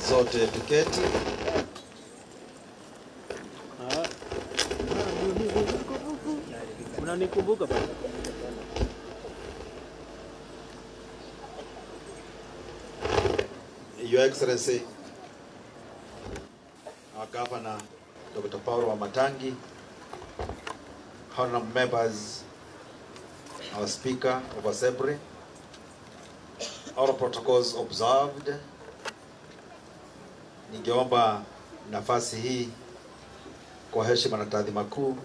Zote tuketi. Unanikumbuka bwana. Your Excellency, our Governor, Dr. Paul Wamatangi, honorable members, our Speaker of Assembly, all protocols observed. Ningeomba nafasi hii kwa heshima na taadhima kuu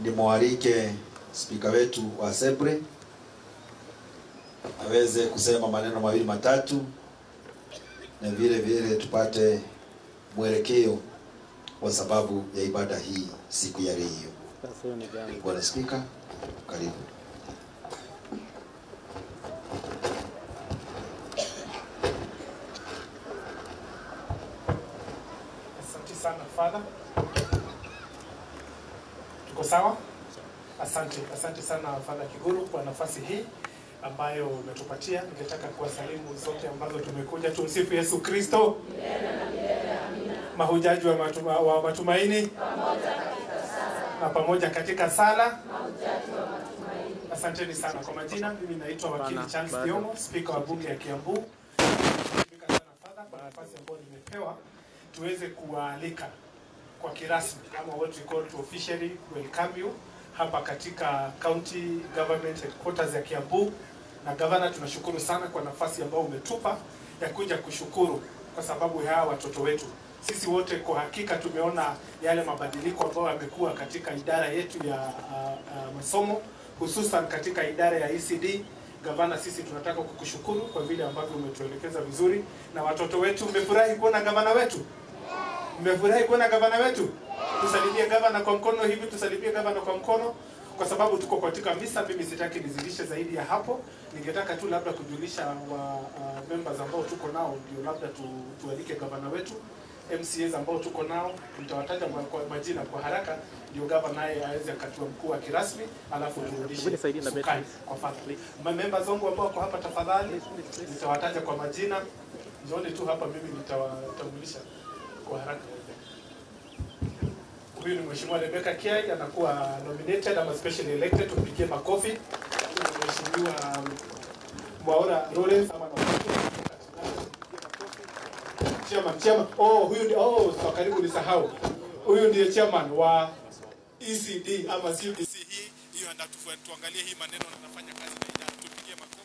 nimwalike spika wetu wa Assembly aweze kusema maneno mawili matatu, na vile vile tupate mwelekeo wa sababu ya ibada hii siku ya leo. Bwana Spika, karibu. Asante sana Father. Tuko sawa? Asante, asante sana Father Kiguru kwa nafasi hii ambayo umetupatia. Ningetaka kuwasalimu zote ambazo tumekuja. Tumsifu Yesu Kristo. Mahujaji wa matumaini pamoja katika sala. Na pamoja katika sala. Mahujaji wa matumaini. Asanteni sana kwa majina. Mimi naitwa Wakili Charles Thiomo, Speaker wa Bunge ya Kiambu. Spika sana Father kwa nafasi ambayo nimepewa tuweze kuwaalika kwa kirasmi ama what we call to officially welcome you hapa katika County Government Headquarters ya Kiambu. Na Governor, tunashukuru sana kwa nafasi ambayo umetupa ya kuja kushukuru kwa sababu ya watoto wetu. Sisi wote kwa hakika tumeona yale mabadiliko ambayo yamekuwa katika idara yetu ya masomo, hususan katika idara ya ECD. Gavana, sisi tunataka kukushukuru kwa vile ambavyo umetuelekeza vizuri. Na watoto wetu, mmefurahi kuona gavana wetu? Mmefurahi kuona gavana wetu? Tusalimie gavana kwa mkono hivi, tusalimie gavana kwa mkono. Kwa sababu tuko katika misa, mimi sitaki nizidishe zaidi ya hapo. Ningetaka tu labda kujulisha wa members ambao tuko nao, ndio labda tualike gavana wetu. MCAs ambao tuko nao nitawataja kwa majina kwa haraka, ndio gavana naye aweze akatua mkuu wa kirasmi, alafu turudishe sukari kwa Father. Members wangu ambao wako hapa, tafadhali nitawataja kwa majina. Njooni tu hapa, mimi nitawatambulisha kwa haraka. Huyu ni Mheshimiwa Rebecca Kiai, anakuwa nominated ama specially elected, tupigie makofi. Mheshimiwa Mwaura Lawrence ama chairman, chairman. Oh, huyu ndiye, oh, so karibu nisahau. Huyu ndiye chairman wa ECD ama CBC hii. Hiyo tuangalie hii maneno na anafanya kazi na idara. Tupigie makofi.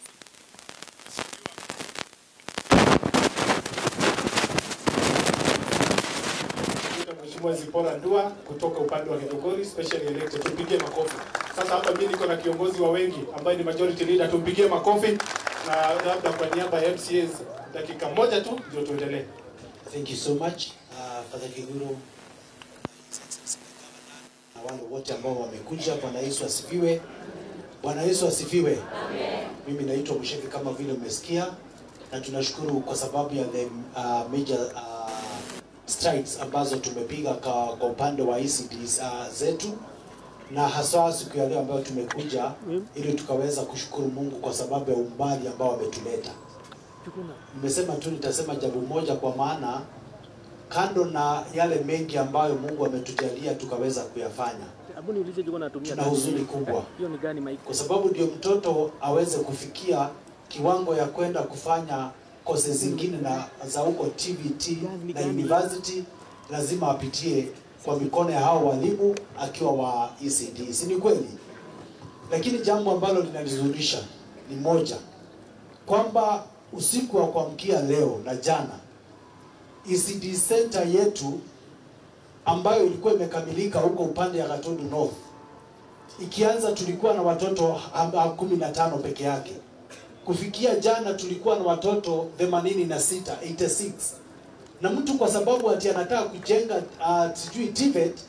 Mheshimiwa Zipora Ndua kutoka upande wa Githunguri, specially elected, tupigie makofi. Sasa hapa mimi niko na kiongozi wa wengi ambaye ni majority leader, tumpigie makofi. Na labda kwa niaba ya MCAs dakika moja tu ndio tuendelee. Thank you so much, Father Kiguru na wale wote ambao wamekuja. Bwana Yesu asifiwe. Bwana Yesu asifiwe. Amen. Mimi naitwa Msheke kama vile umesikia, na tunashukuru kwa sababu ya the major strides ambazo tumepiga kwa upande wa ECDs zetu, na haswa siku ya leo ambayo tumekuja ili tukaweza kushukuru Mungu kwa sababu ya umbali ambao ametuleta. Nimesema tu nitasema jambo moja, kwa maana kando na yale mengi ambayo Mungu ametujalia tukaweza kuyafanya, tuna huzuni kubwa kwa sababu ndio mtoto aweze kufikia kiwango ya kwenda kufanya kosi zingine na za huko TVT na university, lazima apitie kwa mikono ya hao walimu akiwa wa ECD. Si ni kweli? Lakini jambo ambalo linanizunisha ni moja, kwamba usiku wa kuamkia leo na jana, ECD center yetu ambayo ilikuwa imekamilika huko upande ya Gatundu North, ikianza tulikuwa na watoto 15 peke yake. Kufikia jana tulikuwa na watoto 86, 86. Na mtu kwa sababu ati anataka kujenga sijui TVET,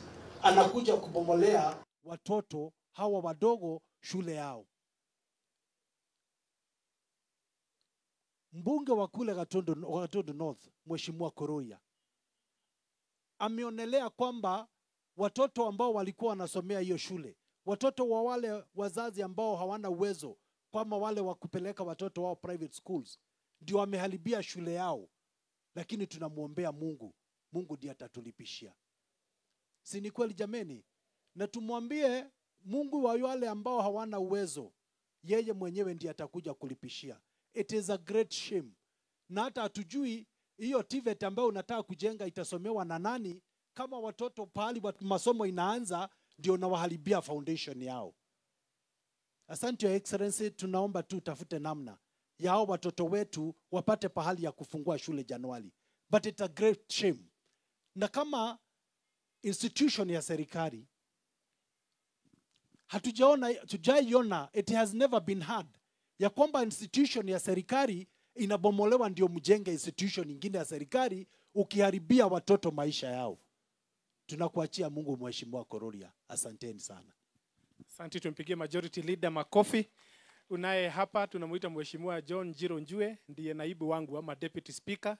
anakuja kubomolea watoto hawa wadogo shule yao. Mbunge wa kule Gatundu North, Mheshimiwa Koroia, ameonelea kwamba watoto ambao walikuwa wanasomea hiyo shule, watoto wa wale wazazi ambao hawana uwezo kama wale wa kupeleka watoto wao private schools, ndio wameharibia shule yao. Lakini tunamwombea Mungu, Mungu ndiye atatulipishia. Si ni kweli jameni? Na tumwambie Mungu wa wale ambao hawana uwezo, yeye mwenyewe ndiye atakuja kulipishia. It is a great shame. Na hata hatujui hiyo TVET ambayo unataka kujenga itasomewa na nani, kama watoto pahali masomo inaanza ndio unawaharibia foundation yao. Asante Your Excellency, tunaomba tu tafute namna ya hao watoto wetu wapate pahali ya kufungua shule Januari. But it's a great shame. Na kama institution ya serikali hatujaiona, it has never been heard ya kwamba institution ya serikali inabomolewa ndio mjenge institution nyingine ya serikali, ukiharibia watoto maisha yao. Tunakuachia Mungu, Mheshimiwa Kororia. Asanteni sana. Asante, tumpigie majority leader makofi. Unaye hapa tunamuita Mheshimiwa John Njiro Njue, ndiye naibu wangu ama deputy speaker.